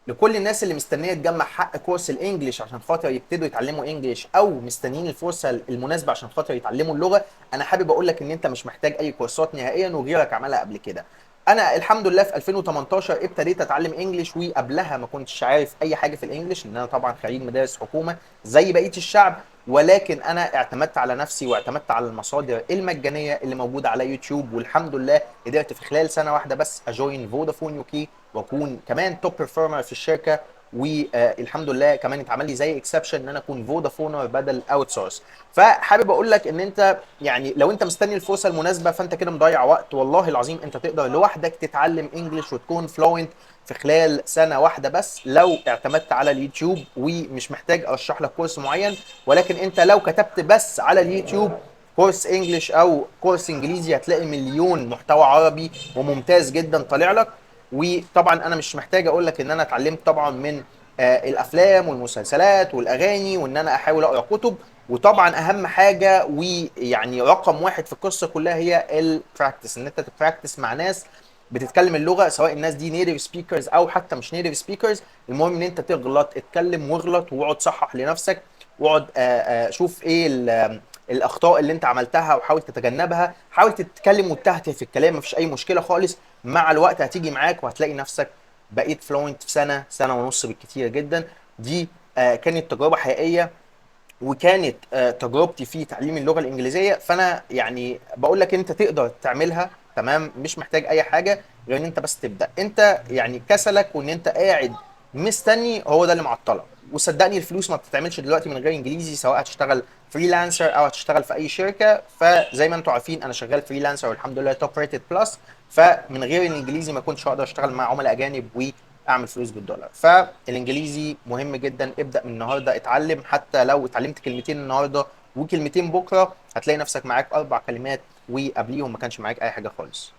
لكل الناس اللي مستنيه تجمع حق كورس ال English عشان خاطر يبتدوا يتعلموا English، او مستنيين الفرصة المناسبة عشان خاطر يتعلموا اللغه، انا حابب اقول لك ان انت مش محتاج اي كورسات نهائيا، وغيرك عملها قبل كده. انا الحمد لله في 2018 ابتديت اتعلم English، وقبلها ما كنتش عارف اي حاجة في ال English، لان انا طبعا خريج مدارس حكومة زي بقية الشعب. ولكن انا اعتمدت على نفسي واعتمدت على المصادر المجانية اللي موجودة على يوتيوب، والحمد لله قدرت في خلال سنة واحدة بس ا join فودافون UK واكون كمان top performer في الشركه، والحمد لله كمان اتعمل لي زي exception ان انا اكون فودافونر بدل outsource. فحابب اقول لك ان انت يعني لو انت مستني الفرصة المناسبة فانت كده مضيع وقت، والله العظيم انت تقدر لوحدك تتعلم English وتكون fluent في خلال سنة واحدة بس لو اعتمدت على اليوتيوب، ومش محتاج ارشح لك كورس معين. ولكن انت لو كتبت بس على اليوتيوب كورس English او كورس انجليزي هتلاقي مليون محتوى عربي وممتاز جدا طالع لك. وطبعا انا مش محتاج اقول لك ان انا اتعلمت طبعا من الافلام والمسلسلات والاغاني، وان انا احاول اقرا كتب. وطبعا اهم حاجة ويعني رقم واحد في القصة كلها هي ال practice، ان انت ت practice مع ناس بتتكلم اللغه، سواء الناس دي native speakers او حتى مش native speakers. المهم ان انت تغلط، اتكلم واغلط واقعد صحح لنفسك، واقعد شوف ايه الاخطاء اللي انت عملتها وحاول تتجنبها. حاول تتكلم وتتهته في الكلام، مفيش اي مشكلة خالص. مع الوقت هتيجي معاك وهتلاقي نفسك بقيت fluent في سنه، سنة ونص بالكتير جدا. دي كانت تجربه حقيقية وكانت تجربتي في تعليم اللغة الانجليزيه. فانا يعني بقول لك انت تقدر تعملها، تمام؟ مش محتاج اي حاجة غير ان انت بس تبدا. انت يعني كسلك وان انت قاعد مستني هو ده اللي معطلك. وصدقني الفلوس ما بتتعملش دلوقتي من غير انجليزي، سواء هتشتغل freelancer او هتشتغل في اي شركه. فزي ما انتم عارفين انا شغال freelancer والحمد لله top rated plus، فمن غير الانجليزي ما كنتش هقدر اشتغل مع عملاء اجانب واعمل فلوس بالدولار. فالانجليزي مهم جدا، ابدا من النهارده اتعلم. حتى لو اتعلمت كلمتين النهارده وكلمتين بكره هتلاقي نفسك معاك 4 كلمات، وقبليهم ما كانش معاك اي حاجة خالص.